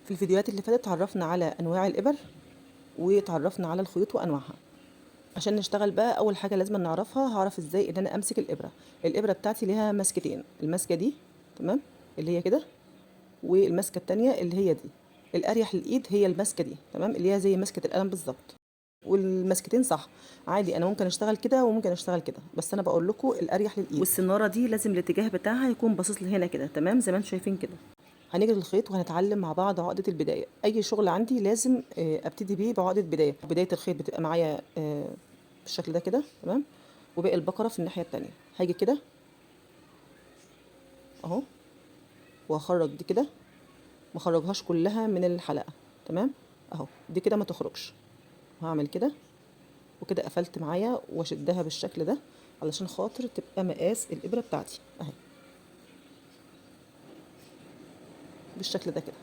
في الفيديوهات اللي فاتت اتعرفنا على انواع الابر وتعرفنا على الخيوط وانواعها. عشان نشتغل بقى اول حاجة لازم نعرفها، هعرف ازاي ان انا امسك الابره. الابره بتاعتي ليها مسكتين، المسكه دي تمام اللي هي كده، والمسكه التانية اللي هي دي. الاريح للايد هي المسكه دي تمام، اللي هي زي مسكه القلم بالظبط. والمسكتين صح عادي، انا ممكن اشتغل كده وممكن اشتغل كده، بس انا بقول لكم الاريح للايد. والسناره دي لازم الاتجاه بتاعها يكون باصص لهنا كده تمام، زي ما انتم شايفين كده. هنجري الخيط وهنتعلم مع بعض عقدة البداية. أي شغل عندي لازم أبتدي بيه بعقدة بداية. بداية الخيط بتبقى معايا بالشكل ده كده تمام، وباقي البقرة في الناحية التانية. هاجي كده أهو وهخرج دي كده، ما اخرجهاش كلها من الحلقة تمام أهو، دي كده ما تخرجش. وهعمل كده وكده، قفلت معايا واشدها بالشكل ده علشان خاطر تبقى مقاس الإبرة بتاعتي أهي بالشكل ده كده.